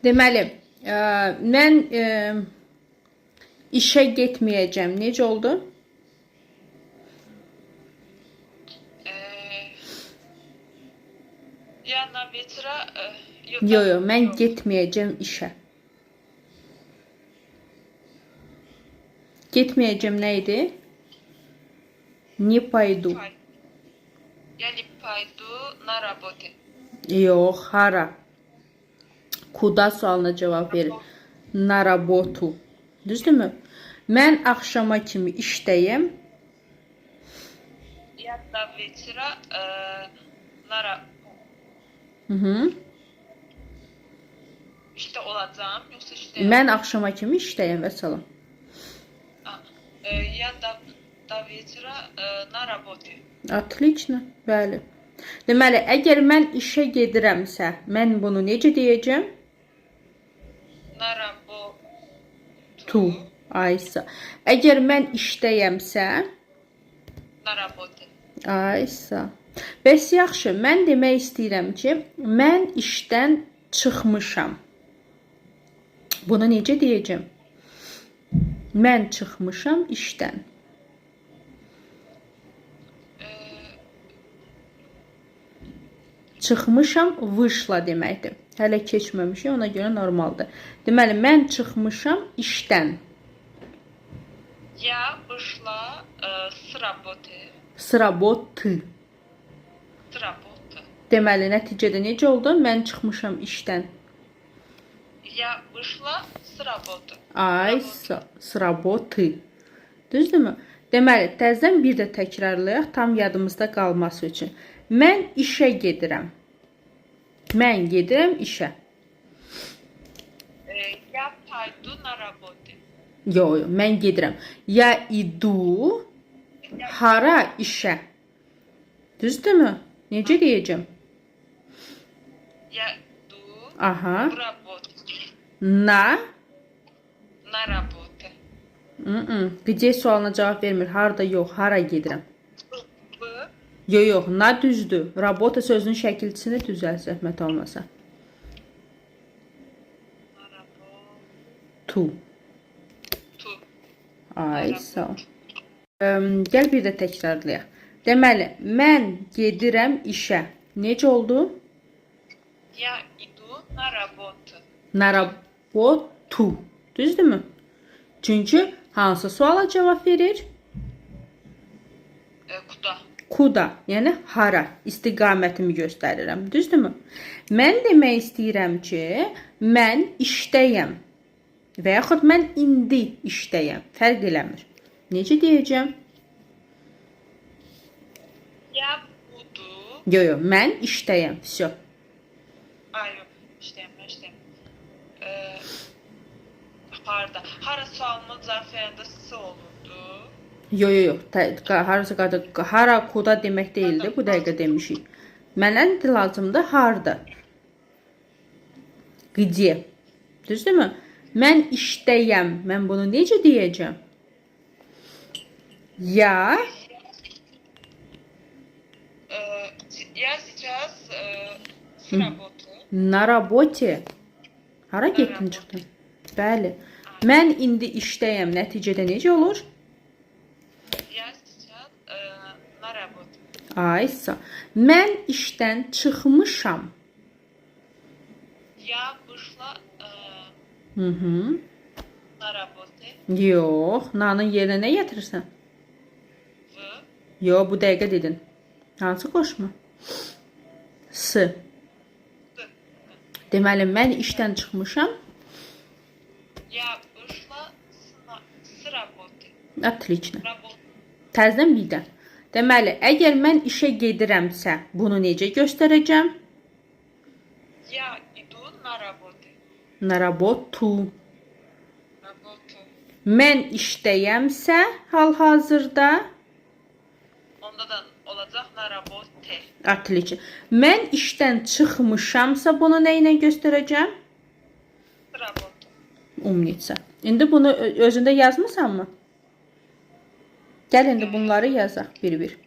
Deməli, mən işə getməyəcəm. Necə oldu? Я на вечера yox, Yo, yo, mən yox. getməyəcəm işə. Getməyəcəm nə idi? Не пойду. Я не пойду на работу. Yox, hara? Kuda sualına cavab verir. Na работу. Düzdürmü? Mən axşama kimi işdəyəm. Я до вечера на Hı -hı. işdə olacağam, yoxsa işdəyəm? Mən axşama kimi işdəyəm vəssalam. Я до вечера на работе. Отлично. Bəli. Deməli, əgər mən işə gedirəmsə, mən bunu necə deyəcəm? На работу. Tu. Aysa. Əgər mən işdəyəmsə, На работе. Aysa. Bəs yaxşı, mən demək istəyirəm ki, mən işdən çıxmışam. Bunu necə deyəcəm? Mən çıxmışam işdən. Çıxmışam vışla deməkdir. Hələ keçməmişik, ona görə normaldır. Deməli, mən çıxmışam işdən. Я вышла с работы. S работы. С работы. Deməli, nəticədə necə oldu? Mən çıxmışam işdən. Я вышла с работы. Ay, s работы. Düzdürmü? Deməli, təzədən bir də təkrarlayaq tam yadımızda qalması üçün. Mən işə gedirəm. Mən gedirəm işə. Я пойду на работу. Yo, yo, mən gedirəm. Ya idu hara işə. Düzdürmü? Necə deyəcəm? Я иду Aha. в работу. Na. На работу. Gde sualına cavab vermir. Harda yox, hara gedirəm. В. Yox, yox, na düzdür. Rabota sözünün şəkilçisini düzəlt zəhmət olmasa. На работу. Tu. Ay, sağ ol. Gəl bir də təkrarlayaq. Deməli, mən gedirəm işə. Necə oldu? Я иду на работу. Na rabotu. Düzdürmü? Çünki hansı suala cavab verir? Куда? Kuda, yəni hara istiqamətimi göstərirəm. Düzdürmü? Mən demək istəyirəm ki, mən işdəyəm və yaxud mən indi işdəyəm. Fərq eləmir. Necə deyəcəm? Я буду. Yo, yo, mən işdəyəm. Vəsə. Ay, yox, işdəyəm, mən işdəyəm. Harda? Hara sualına cavab verəndə S olurdu. Yo, yo, yo. Harasa qadı, hara kuda demək deyildi. Bu dəqiqə demişik. Mənə indi lazımdır harda. Gde. Düzdürmü? Mən işdəyəm. Mən bunu necə deyəcəm? Ya Я сейчас с работы. Na работе. Hara getdin çıxdın? Bəli. Mən indi işdəyəm. Nəticədə necə olur? Я сейчас на работе. Aysa. Mən işdən çıxmışam. Я вышла Hı. на работе. Yox, nanın yerinə nə gətirirsən? В. Yox, bu dəqiqə dedin. Hansı qoşma? S. С. Deməli, mən işdən çıxmışam. Я вышла с работы. Отлично. Работа. Təzədən bir də. Deməli, əgər mən işə gedirəmsə, bunu necə göstərəcəm? Я иду на работу. Na работу. Работу. Mən işdəyəmsə, hal-hazırda Onda da olacaq на работе. Отлично. Mən işdən çıxmışamsa, bunu nə ilə göstərəcəm? С работы. Umnitsa. İndi bunu özündə yazmısanmı? Gəl indi bunları yazaq bir-bir.